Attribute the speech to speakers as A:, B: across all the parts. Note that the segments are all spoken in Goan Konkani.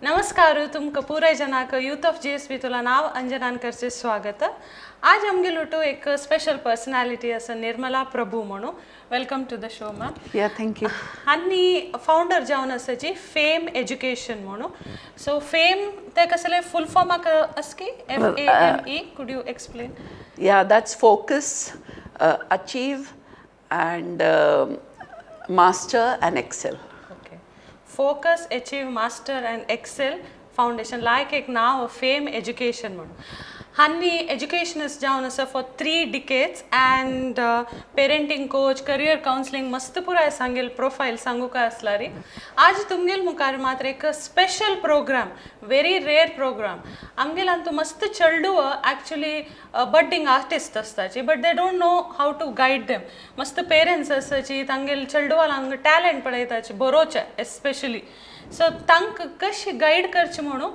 A: नमस्कार तुमकां पुराय जनाक यूथ ऑफ जीएसबी तुला नाव अंजनानकरचे स्वागत. आज आमगेलोटू एक स्पेशल पर्सनॅलिटी आसा, निर्मला प्रभू म्हणून. Welcome to the show, ma'am.
B: Yeah, thank you.
A: आनी फावंडर जावन आसा जी फेम एज्युकेशन म्हणून. सो फेम ते कसले फुल फॉर्माक आसकी FAME, could you explain?
B: Yeah, that's focus, achieve, and master and excel.
A: Okay, focus, achieve, master and excel foundation लायक एक नांव फेम एज्युकेशन म्हणून. हांनी एज्युकेशनिस्ट जावन आसा for 3 decades and parenting coach, career counselling, मस्त पुराय सांगेल प्रोफायल सांगू काय आसलारी. आज तुमगेल मुखार मात्र एक special program, very rare program. आमगेल्यान तूं मस्त चेडूं एक्चुली बड्डींग आर्टिस्ट आसताची, but they don't know how to guide them. मस्त पेरंट्स आसाची, तांगेल चेडवांक टॅलंट पळयताची बरोवचे एस्पेशली, सो तांकां कशी गायड करची म्हणून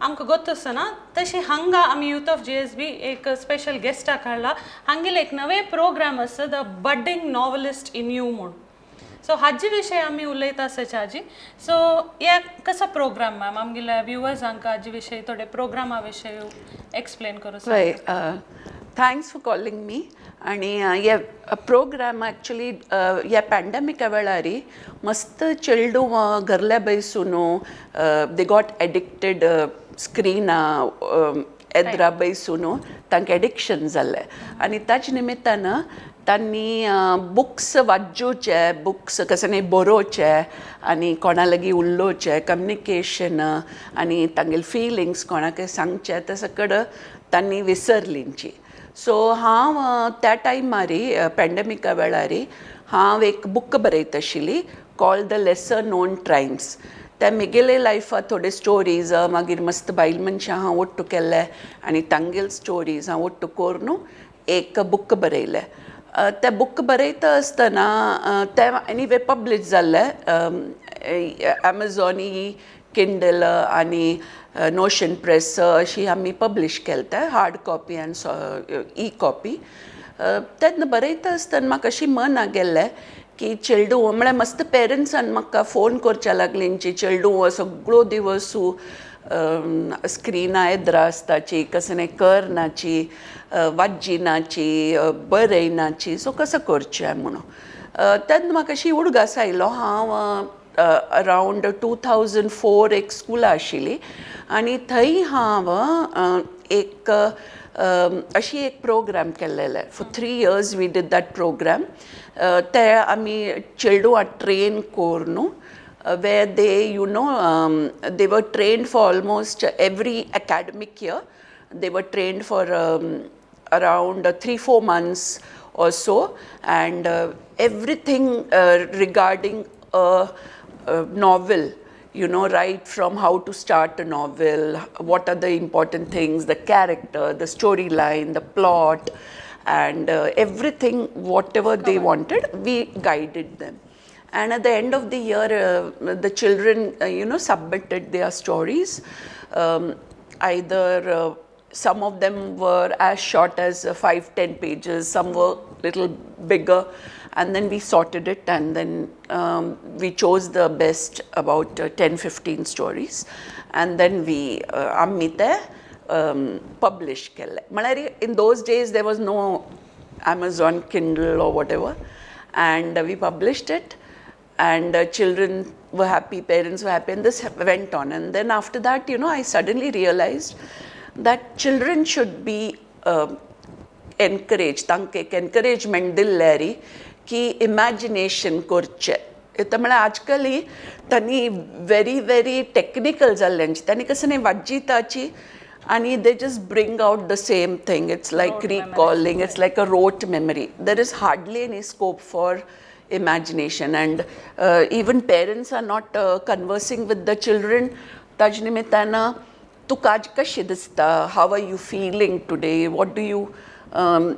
A: आमकां गोत्त आसना. तशी हांगा आमी यूथ ऑफ जीएसबी एक स्पेशल गेस्टाक हाडला. हांगेले एक नवे प्रोग्राम आसा, the budding novelist in you म्हणून. सो हाजे विशय आमी उलयता आसाची हाजी. सो हे कसो प्रोग्राम मॅम? आमगेल्या व्युवर्सांक हाजे विशय थोडे प्रोग्रामा विशय एक्सप्लेन करूं.
B: Right. Thanks for calling me. आणि हे प्रोग्राम ॲक्च्युली ह्या पॅन्डेमिका वेळार मस्त चेडूं घरल्या बैसून they got addicted. स्क्रिना एदरा बैसून तांकां एडिक्शन जाल्लें आनी ताच्या निमित्तान तांणी बुक्स वाचोवचे, बुक्स कशें न्ही बरोवचे आनी कोणा लागीं उलोवचें, कम्युनिकेशन आनी तांगेले फिलिंग्स कोणाकय सांगचे, ते सगळं तांणी विसरलींची. सो हांव त्या टायमार, पॅन्डेमिका वेळार, हांव एक बूक बरयत आशिल्ली called the lesser known triumphs. त्या म्हगेले लायफात थोडे स्टोरीज, मागीर मस्त बायल मनशां हांव ओट्टू केल्ले आनी तांगेले स्टोरीज हांव ओट्टू करून एक बूक बरयलें. तें बूक बरयता आसतना तें एनीवे पब्लीश जाल्लें. एमेझॉनी किंडल आनी नोशन प्रेस अशी आमी पब्लीश केलें तें, हार्ड कॉपी आनी ई कॉपी. तेन्ना बरयता आसतना म्हाका अशी मना गेल्लें की चेडूं म्हळ्यार मस्त पेरंट्सान म्हाका फोन करच्या लागलींची, चेडूं सगळो दिवस स्क्रिना एदरा आसताची, कसलें करनाची, वाज्जिनाची, बरयनाची, सो कसो करचें म्हणून. तेन्ना म्हाका अशी उडगास आयलो, हांव अरावंड 2004 एक स्कुला आशिल्ली आनी थंय हांव एक अशी एक programme केल्लेले. For 3 years we did that program. ते आमी चेडवां ट्रेन करून where they were trained for almost every academic year. They were trained for around 3-4 months or so, and everything regarding a novel, right from how to start a novel, what are the important things, the character, the storyline, the plot, and everything, whatever they wanted, we guided them. And at the end of the year, the children submitted their stories. Either some of them were as short as 5, 10 pages, some were little bigger. And then we sorted it and then we chose the best, about 10, 15 stories. And then we, आमी ते publish केले. म्हळ्यार in those days there was no Amazon Kindle or whatever. And we published it and children were happy, parents were happy, and this went on. And then after that, I suddenly realized that children should be encouraged, तांकां एक एनकरेजमेंट दिल्ल्यारी की इमॅजिनेशन करचें. तर म्हळ्यार आजकाल तांणी व्हेरी व्हेरी टॅक्निकल जाल्ल्यांची, तांणी कसं न्ही वाज्जिताची आनी they just bring out the same thing. It's like recalling, it's like a rote memory. There is hardly any scope for imagination, and even parents are not conversing with the children. ताजे निमित्तान तुका आज कशें दिसता, how are you feeling today, what do you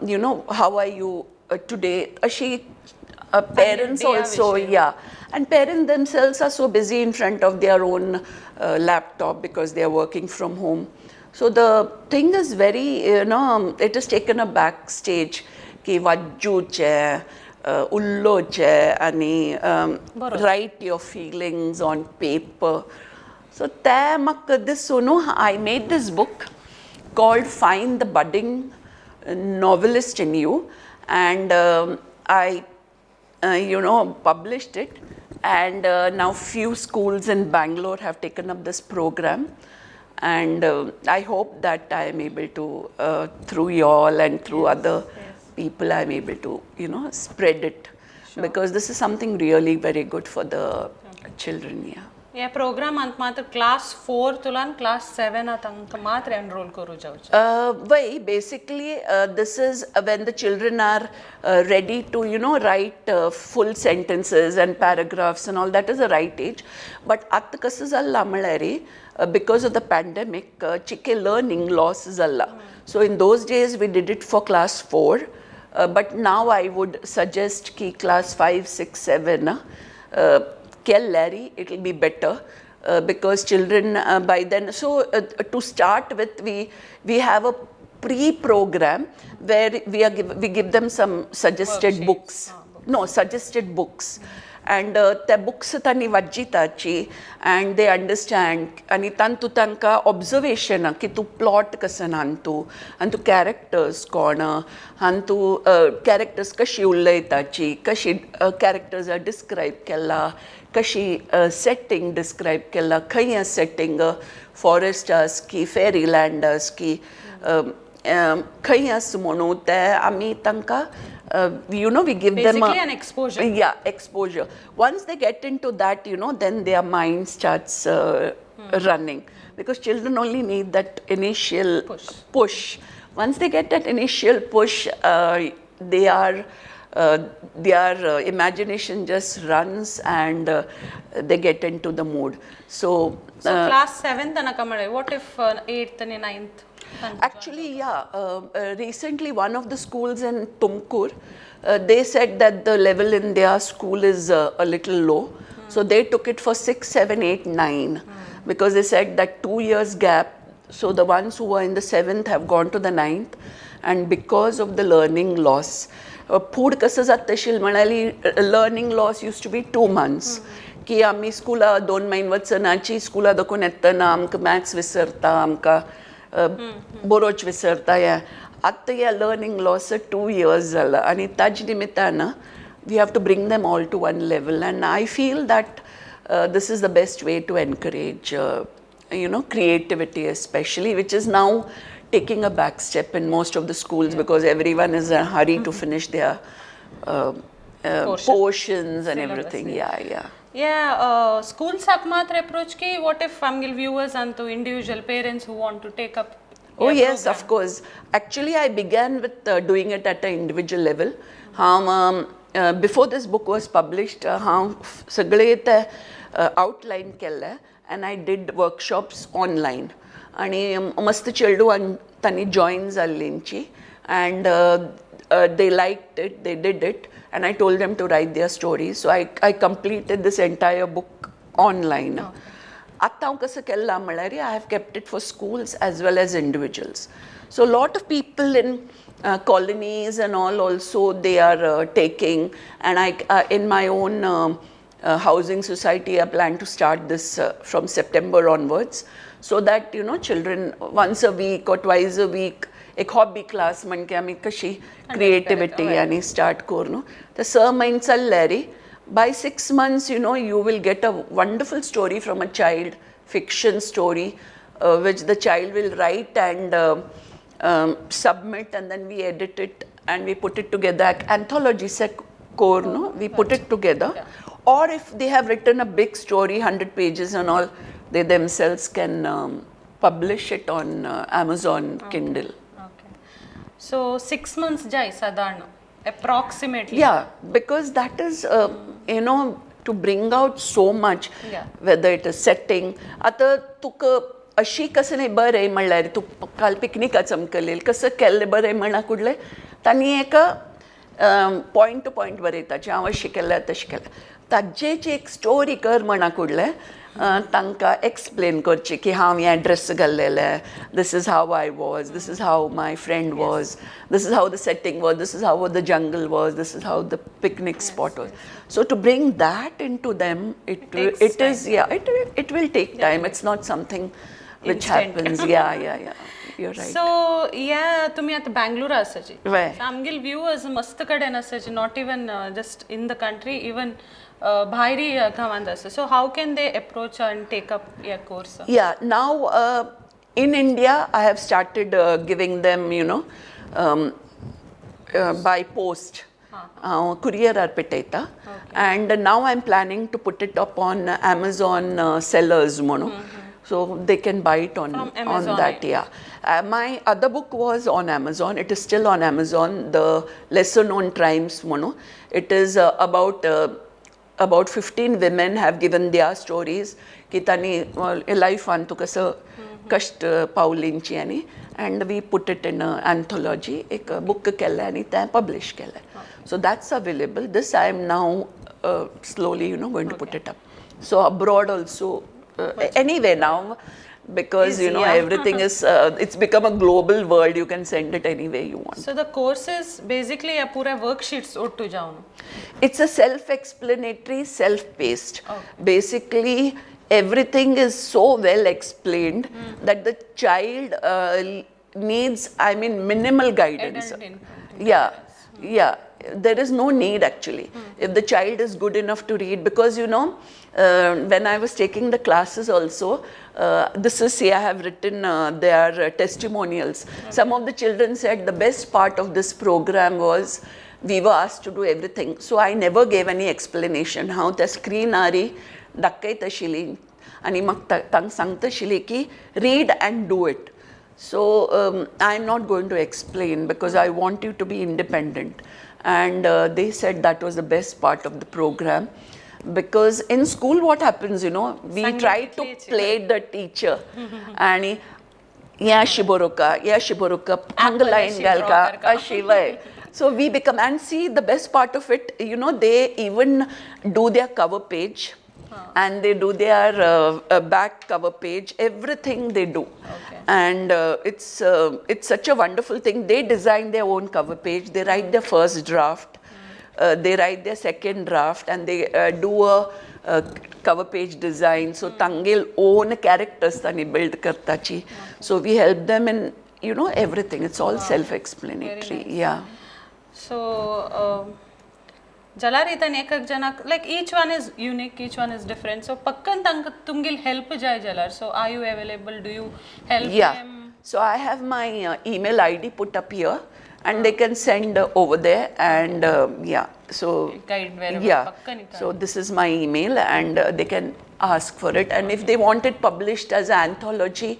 B: you know how are you today, अशी parents also, yeah, and parents themselves are so busy in front of their own laptop because they are working from home. So the thing is very it has taken a back stage की वाज्जूचें, उल्लोचें आनी write your feelings on paper. So ते म्हाका दिसून I made this book called Find the Budding Novelist in You, and I published it. And now few schools in Bangalore have taken up this program. And I hope that I am able to, through y'all and through other people, I am able to spread it. Because this is something really very good for the children, yeah.
A: या प्रोग्रामांत मात्र क्लास फोर तुलान क्लास सेवन तांकां मात्र एनरोल करूं जावचें?
B: Why, basically, this is when the children are ready to write full sentences and paragraphs and all. That is the right age. But आतां कसं जाल्लां म्हळ्यार, because of the pandemic, चिके learning loss जाला. So in those days, we did it for class 4. But now I would suggest की class 5, 6, 7 केल्यारी it will be better because children by then. So to start with, we have a pre-program where we give them some suggested
A: Worksheets.
B: Books, no, suggested books, and त्या बुक्स तांणी वाचिताची and they understand आनी तांतू तांकां ऑब्जर्वेशन की तूं प्लॉट कसो आनी तूं आनी तूं कॅरेक्टर्स कोण आनी तूं कॅरेक्टर्स कशी उलयताची, कशी कॅरेक्टर्स डिस्क्रायब केला, कशी सेटींग डिस्क्रायब केला, खंय आसा सेटींग, फॉरेस्ट आस की फेरी लँड आस की खंय आसा म्हणून ते आमी तांकां we give them
A: Basically an exposure.
B: Yeah, exposure. Once they get into that, then their mind starts running, because children only need that initial
A: Push.
B: Push. Once they get that initial push, they are their imagination just runs and they get into the mood. So
A: so class seven तनक म्हळ्यार, what if eighth आनी ninth?
B: Actually, yeah. Recently, one of the schools in Tumkur, they said that the level in their school is a little low. So they took it for six, seven, eight, nine, because they said that 2 years gap. So the ones who were in the seventh have gone to the ninth, and because of the learning loss, food कसं जाता म्हणाली, learning loss used to be 2 months. की आमी स्कुला 2 म्हयने वचनाची, स्कुला दाखोवन येतना आमकां मॅथ्स विसरता, आमकां बरोच विसरता. हें आतां ह्या लर्नींग लॉस 2 इयर्स जाला आनी ताजे निमित्तान we have to bring them all to one level, and I feel that this is the best way to encourage creativity especially, which is now taking a back step in most of the schools because everyone is in a hurry to finish their
A: Portion.
B: Portions and
A: Syllabus,
B: everything. Yeah.
A: Yeah, स्कूल्साक मात्र अप्रोच की what if आमगेले व्युवर्स Antu individual parents who want to take up?
B: Oh yes, of course. Actually, I began with doing it at an individual level. हांव before this book was published, हांव सगळे ते आउटलायन केल्ले and I did workshops online आणि मस्त चेडूं तांणी join जाल्लींची and they liked it, they did it, and I told them to write their stories. So I completed this entire book online. आतां हांव कसं केलां म्हळ्यार, I have kept it for schools as well as individuals. So lot of people in colonies and all also, they are taking, and I in my own housing society, I plan to start this from September onwards, so that children once a week or twice a week एक हॉबी क्लास म्हणजे आमी कशी क्रिएटिविटी आनी स्टार्ट करून न्हू तर 6 म्हयने चल्ले रे, by 6 months, you will get a wonderful story from a child, fiction story, which the child will write and submit, and then we edit it and we put it together. Anthology Se core, no? We put it together. Or if they have written a big story, 100 pages and all, they themselves can publish it on Amazon Kindle.
A: Okay, so 6 months जाय सादारण approximately?
B: Yeah, because that is, to bring out so much, whether it is setting. आतां तुका अशी कसं नाही बरें म्हणल्यार तूं काल पिकनिका चमकलेल कसं केल्लें बरें म्हणा कुडलें तांणी एका पॉयंट टू पॉयंट बरयता, हांव अशें केलें, तशें केलें, ताजेच एक स्टोरी कर म्हणा कुडलें. तांकां एक्सप्लेन करचें की हांव हें dress घाल्लेलें, this is how I was, this is how my friend was, this is how the setting was, this is how the jungle was, this is how the picnic spot was. So to bring that into them, it
A: takes
B: it is, yeah, it will take time. It's not something which
A: Instant.
B: Happens. Yeah, you're right.
A: So या तुम्ही आता बँगलोर आसाची.
B: वय.
A: आमगेले व्ह्यूअर्स मस्त कडेन आसाची, not even just in the country, even भायरी गांवांत आसा. So how can they approach and take up या course?
B: Yeah, now in India, I have started giving them, by post. हांव कुरियरार पेटयता and now I am planning to put it up on Amazon sellers म्हणून, so they can buy it on
A: From
B: on
A: Amazon.
B: That. Yeah, my other book was on Amazon. It is still on Amazon, the Lesser Known Crimes म्हणून. It is about 15 women have given their stories की तांणी लायफान तूं कसो कश्ट पावलींची आनी and we put it in anthology. एक बूक केलें आनी तें पब्लिश केलें. So that's available. This I am now slowly going to put it up. So abroad also, anyway, now because
A: Easy, yeah.
B: everything is it's become a global world. You can send it any way you want.
A: So the course is basically या पुऱ्या वर्कशीट्स ओट्टू जावन.
B: It's a self-explanatory, self-paced. Basically, everything is so well explained that the child needs, I mean, minimal guidance.
A: Adult input.
B: Yeah. There is no need actually. If the child is good enough to read, because when I was taking the classes also, this is, see, I have written their testimonials. Some of the children said the best part of this program was we were asked to do everything. So I never gave any explanation. हांव त्या स्क्रिनारी दाखयत आशिल्ली आनी म्हाका तांकां सांगता आशिल्ली की read and do it. So I am not going to explain because I want you to be independent. And they said that was the best part of the program, because in school what happens, we try to play the teacher आणि हें अशी बरोवका, हें अशी बरोवका, हांगा लायन
A: अशी
B: घालका
A: draw करका.
B: अशी वय. So we become, and see, the best part of it, they even do their cover page and they do their back cover page, everything they do. And it's such a wonderful thing. They design their own cover page, they write their first draft, they write their second draft, and they do a cover page design. So तांगेल own characters तांणी build करताची. So we help them in everything. It's all self explanatory, yeah.
A: So जाल्यार इतन एक एक जणाक, like, each one is unique, each one is different, so पक्कन तांकां तुमगेल हेल्प जाय जाल्यार, so are you available? Do you help?
B: Yeah. So I have my email ID put up here, and they can send over there. And yeah, so
A: Guide wherever,
B: yeah.
A: पक्कन.
B: So this is my email, and they can ask for it. And if they want it published as an anthology,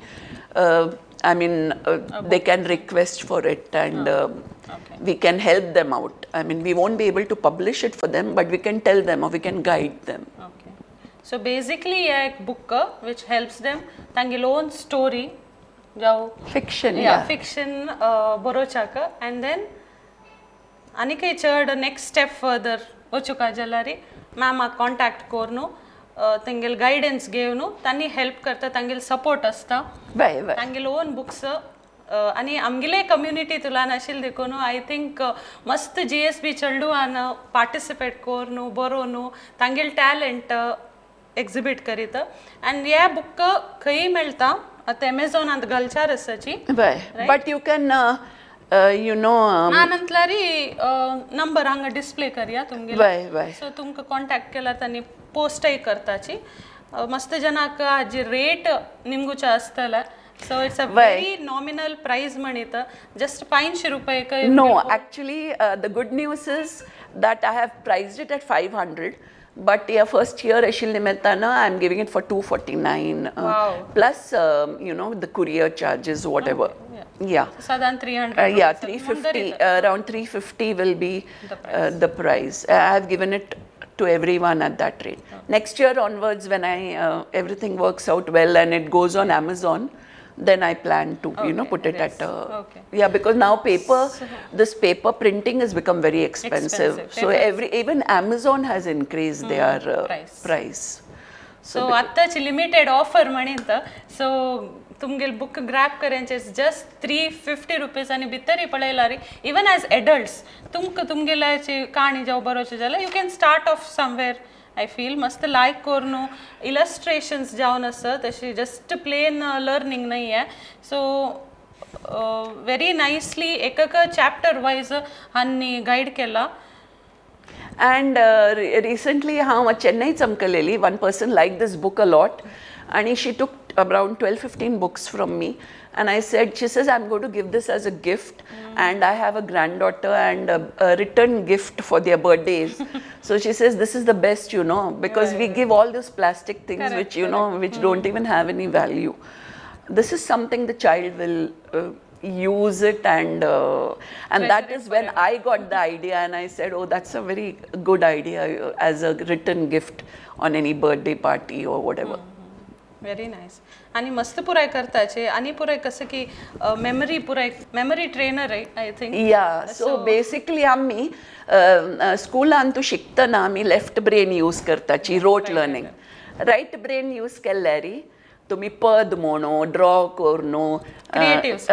B: I mean, they can request for it, and we can help them out. I mean, we won't be able to publish it for them, but we can tell them or we can guide them.
A: Okay, so basically hey एक book which helps them तांगेलो own story जावं
B: Fiction,
A: yeah.
B: Yeah.
A: Fiction बरोवच्याक and then आनीकय चड नेक्स्ट स्टेप फर्दर वचूंक जाल्यार मॅमाक कॉन्टॅक्ट करून तेंगेल गायडन्स घेवन तांणी हेल्प करता, तांगेल सपोर्ट आसता.
B: वय.
A: तांगेले ओन बुक्स आनी आमगेले कम्युनिटी तुलान आशिल्ले देखून I think मस्त जीएसबी चेडवान पार्टिसिपेट करून बरोवन तांगेले टॅलंट एक्झिबीट करीत. आनी हे बुक खंय मेळटा आतां एमेझॉनांत घालच्यार आसाची.
B: वय, but you can
A: ना नंतलारी नंबर हांगा डिस्प्ले करया तुमगेले.
B: वय वय.
A: सो तुमकां कॉन्टॅक्ट केल्यार तांणी पोस्टय करताची. मस्त जनाक हाजी रेट निमगुचे आसतले, so it's a very nominal price म्हणीत, जस्ट 500 रुपये.
B: No, actually, the good news is that I have priced it at 500. But yeah, first year आशिल्ले निमित्तानं I am giving it for 249.
A: Wow.
B: Plus, the courier charges, whatever. Yeah.
A: साधारण 300.
B: Yeah, 350, around 350 will be the price. I have given it to everyone at that rate. Next year onwards, when I everything works out well and it goes on Amazon, then I plan to put it at a yeah, because now paper this paper printing has become very expensive.
A: Expensive.
B: So every even Amazon has increased their
A: price.
B: Price.
A: So आत्ताची लिमिटेड ऑफर म्हणीत, सो तुमगेले बुक ग्रॅब करेंचे जस्ट ₹350. आनी भितरय पळयल्यार इवन एज एडल्ट्स तुमकां तुमगेल्याची काणी जावं बरोवचे जाल्यार you can start off somewhere, I feel. मस्त लायक करून इलस्ट्रेशन्स जावन आसा, तशी जस्ट प्लेन लर्निंग नाही आहे. सो व्हेरी नायसली एक एक चॅप्टर वायज हांणी गायड केला.
B: अँड रिसंटली हांव Chennai चमकलेली, one person liked this book a lot आणि she took around 12 15 books from me, and I said, she says, "I'm going to give this as a gift and I have a granddaughter and a return gift for their birthdays." So she says this is the best because we give all those plastic things which you know which don't even have any value. This is something the child will use it, and that is when I got the idea and I said, "Oh, that's a very good idea as a written gift on any birthday party or whatever."
A: Very nice. आणि मस्त पुराय करताचे आणि पुराय कसं की मेमरी, पुराय मेमरी ट्रेनर आहे, I think.
B: Yeah, so basically आम्ही स्कुलान तूं शिकतना आमी लेफ्ट ब्रेन यूज करताची, rote learning. Right brain use केल्यारी तुमी पद म्हणू, ड्रॉ करून,
A: Creative.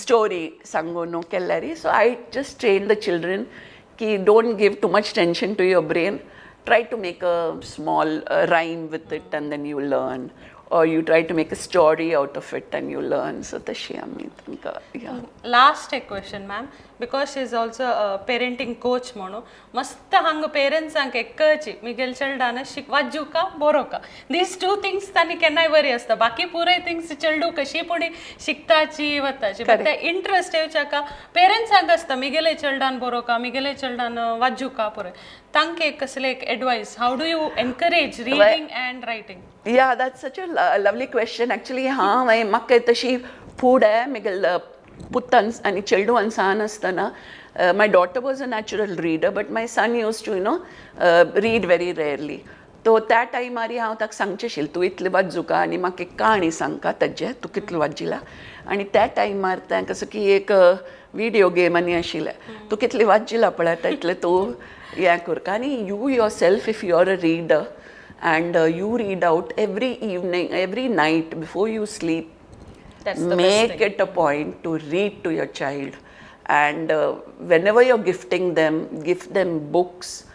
B: Story सांगून केल्यारी. So I just train the children की don't give too much tension to your brain. Try to make a small rhyme with it and then you learn, or you try to make a story out of it and you learn. So तशी आमी तांकां, yeah.
A: Last एक question, ma'am, because she is also parenting coach म्हणून मस्त हांगा पेरंट्सांक एकची मिगेल चेडवान शिक वाजुका बरोवका, these two things तांणी केन्नाय बरी आसता. बाकी पुराय थिंग्स चेडूं कशी पूण शिकताची वताची, बट ते इंट्रस्ट येवच्याका पेरंट्सांक आसता, मिगेले चेडवान बरोवका, मिगेले चेडवान वाजुका पुराय. तांकां एक कसले एक advice, how do you encourage reading and writing?
B: Yeah, that's such a lovely question. Actually, हां, मागीर म्हाका तशी फूड आहे म्हगेल पुतान आनी चेडवान सान आसतना, my daughter was a natural reader, but my son used to read very rarely. तो त्या टायमार हांव ताका सांगचें आशिल्लें, तूं इतलें वाजुका आनी म्हाका एक काणी सांगका ताजें तूं कितलें वाजिला. आनी त्या टायमार तें कसं की एक विडियो गेम आनी आशिल्लें, तूं कितलें वाजिला पळय तितलें तूं हें करका. आनी you yourself, if you are a reader and you read out every evening, every night before you sleep,
A: That's the best.
B: Make it a point to read to your child. And whenever you're gifting them, give them books,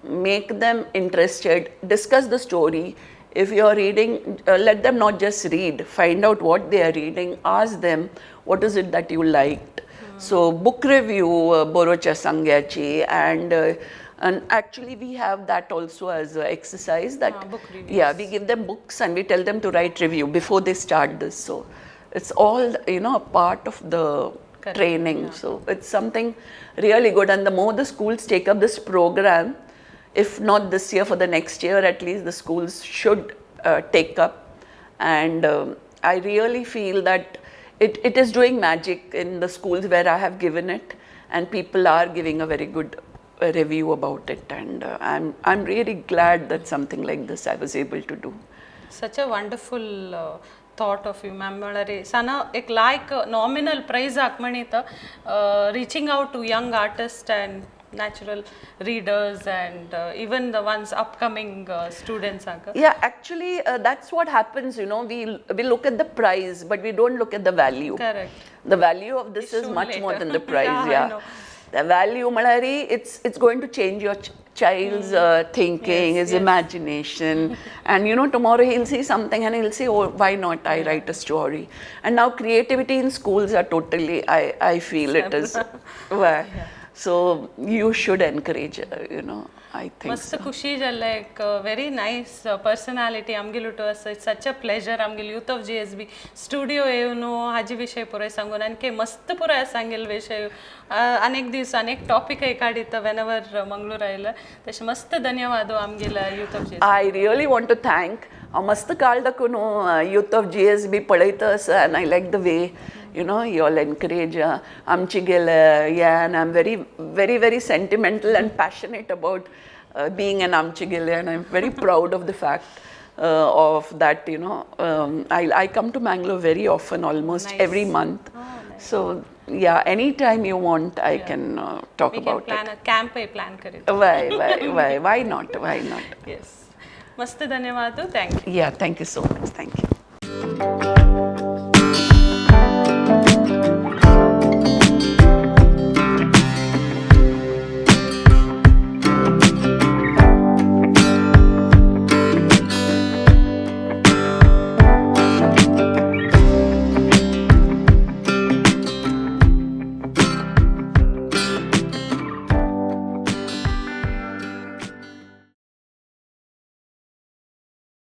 B: make them interested, discuss the story. If you're reading, let them not just read, find out what they are reading, ask them what is it that you liked. So book review बरोवच्या सांग्याची, and actually we have that also as an exercise that
A: Ah, book reviews.
B: Yeah, we give them books and we tell them to write review before they start this. So it's all a part of the
A: Correct.
B: Training. So it's something really good, and the more the schools take up this program, if not this year, for the next year at least, the schools should take up. And I really feel that it is doing magic in the schools where I have given it, and people are giving a very good review about it, and I'm really glad that something like this I was able to do.
A: Such a wonderful thought of you, ma'am. म्हळ्यार सान एक लायक नॉमिनल प्रायज हाक म्हणीत reaching out to young artist and natural readers and even the ones upcoming स्टुडंट्सांक.
B: Yeah, actually, that's what happens. We look at the price, but we don't look at the value.
A: Correct.
B: The value of this is
A: shown
B: much more
A: later.
B: Than the price.
A: Yeah, I
B: Yeah.
A: Know.
B: The value, म्हळ्यार it's going to change your child's thinking, his imagination, and tomorrow he'll see something and he'll say, "Oh, why not I write a story?" And now creativity in schools are totally, I feel it is, why? So you should encourage. I think.
A: मस्त खुशी जाल्लें, एक व्हेरी नायस पर्सनॅलिटी आमगेलो आसा. It's such a pleasure आमगेले youth of GSB studio येवन हाजे विशय पुराय सांगून आनी मस्त पुराय सांगेल विशय. अनेक दीस अनेक टॉपिकय काडीत वेनवर मंगळूर आयला. तशें मस्त धन्यवाद आमगेल्या youth of GSB.
B: I really want to thank, हांव मस्त काळ दाखून यूथ ऑफ जीएसबी पळयता आसा, and I like the way you all encourage आमची गेले. Yeah, and I am very, very, very sentimental and passionate about being an आमचे गेले, and I am very proud of the fact of that. I come to Mangalore very often, almost
A: Nice.
B: Every month. So yeah, anytime you want, I can talk
A: We can
B: about
A: plan
B: it.
A: A camp plan करीत.
B: Why not? Why not?
A: Yes. मस्त धन्यवाद. Thank you.
B: Yeah, thank you so much. Thank you.